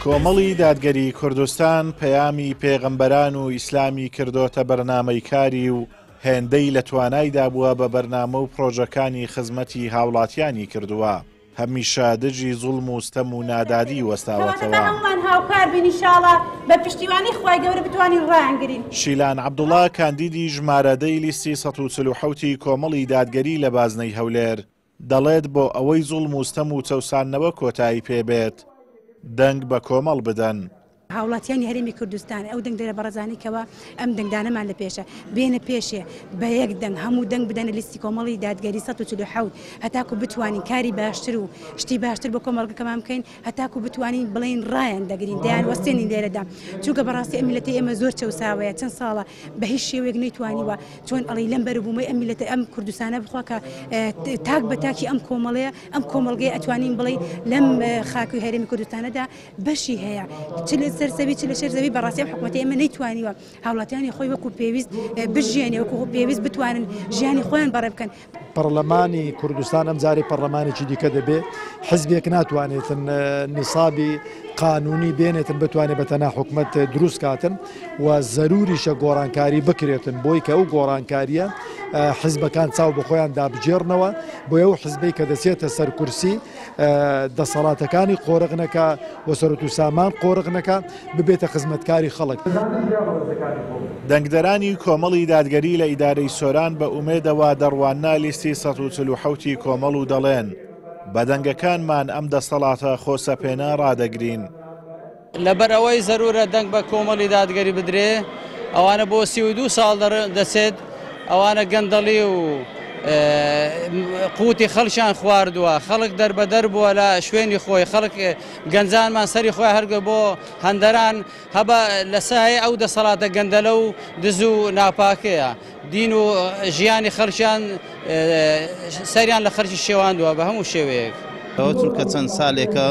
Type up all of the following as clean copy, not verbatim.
کۆمەڵی دادگەری کوردستان پەیامی پێغەمبەران و ئیسلامی کردۆتە بەرنامەی کاری و هێندەی لە توانایدا بووە بە بەرنامە و پڕۆژەکانی خزمەتی هاوڵاتیانی کردووە، هەمیشە دژی زوڵم و ستەم و نادادی کەواتە با وەستاوەتەوە. هەموومان هاوکار بین ئیشاڵا بە پشتیوانی خوای گەورە بتوانین ڕایانگرین. شیلان عەبدوڵا کاندیدی ژمارە دە ی لیستی 147 ی کۆمەڵی دادگەری لە بازنەی هەولێر، دەڵێت بۆ ئەوەی زوڵم و ستەم و چەوساندنەوە کۆتایی پێ بێت دەنگ بە کۆمەڵ بدەن. هاوڵاتیانی هەرێمی کوردستان ئەو دەنگدەرە بەڕێزانەی کەوا ئەم دەنگدانەمان لە پێشە بێنە پێشێ بە یەک دەنگ هەموو دەنگ بدەنە لیستی کۆمەڵی دادگەری 147 هەتاکو بتوانین کاری باشتر و شتی باشتر بۆ کۆمەڵگەکەمان بکەین هەتاکو بتوانین بڵێین ڕایان دەگرین دەیان وەستێنین لێرەدا چونکە بەڕاستی ئەم میلەتەی ئێمە زۆر چەوساوەیە چەند ساڵە بە هیچ شێوەیەک نەیتوانیوە چۆن ئەڵێی لەم بەروبوومەی ئەم میلەتە ئەم کوردستانە بخوا کە تاک بە تاکی ئەم کۆمەڵەیە ئەم کۆمەڵگەیە ئەتوانین بڵێی لەم خاکی هەرێمی کوردستانەدا بەشی هەیە چ لە سەر زەوی چ لە شێر زەوی بەڕاستی ئەم حکومەتەی ئێمە نەیتوانیوە هاوڵاتیانی خۆی وەکو پێویست بژیێنێ وەکو پێویست بتوانن ژیانی خۆیان بەڕێ بکەن. پەڕلەمانی کوردستان ئەم جارەی پەڕلەمانێکی دیکە دەبێ، حزبێک ناتوانێتن نیسابی قانونی بێنێتن بتوانێت بە تەنها حکومەت دروست کاتن و زەروریشە گۆڕانکاری بکرێتن بۆی کە ئەو گۆڕانکاریە حزبەکان چاو بە خۆیان دابگێڕنەوە بۆ ئەو حزبەی کە دەچێتە سەر کورسی دەسەڵاتەکانی قۆرغ نەکا و سەرەت و سامان قۆرغ نەکا ببێتە خزمەتکاری خەڵک. دەنگدەرانی کۆمەڵی دادگەری لە ئیدارەی سۆران بە ئومێدەوە دەڕواننە لیستی 147 ی کۆمەڵ و دەڵێن، بە دەنگەکانمان ئەم دەستەڵاتە خۆسەپێنە ڕادەگرین. لەبەر ئەوەی زەرورە دەنگ بە کۆمەڵی دادگەری بدرێ، ئەوانە بۆ 32 ساڵ دەچێت، ئەوانە گەندەڵی و قوتی خەڵکیان خواردووە، خەڵک دەربەدەر بووە لە شوێنی خۆی، خەڵک گەنجانمان سەری خۆی هەرگە بۆ هەندەران هەبە لە سایەی ئەو دەسەڵاتە گەندەلە و دز و ناپاکەیە دین و ژیانی خەڵکیان سەریان لە خەرکی شێواندووە بە هەموو شێوەیەک. ئەوە چونکە چەند سالێکە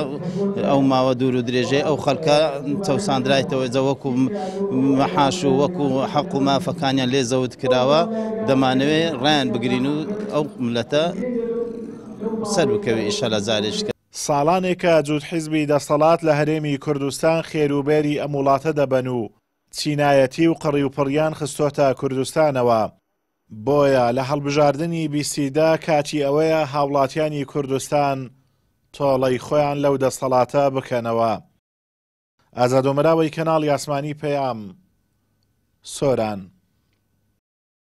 ئەو ماوە دوور و درێژەی ئەو خەڵکە چەوساندرایتەوە جا وەکو مەحاش و وەکو حەق و مافەکانیان لێ زەوت کراوە دەمانەوێ ڕایان بگرین و ئەو ملەتە سەر بکەوێ ئیشەلا جارێکیکە. ساڵانێکە جووت حیزبی دەسەڵات لە هەرێمی کوردستان خێروبێری ئەم وڵاتە دەبەن و چینایەتی و قڕیوپڕیان خستۆتە کوردستانەوە، بۆیە لە هەڵبژاردنی بیستی دە کاتی ئەوەیە هاوڵاتیانی کوردستان تۆڵەی خۆیان لەو دەستەڵاتە بکەنەوە. ئازاد ئۆمەراوەی کەناڵی ئاسمانی پەیام، سۆران.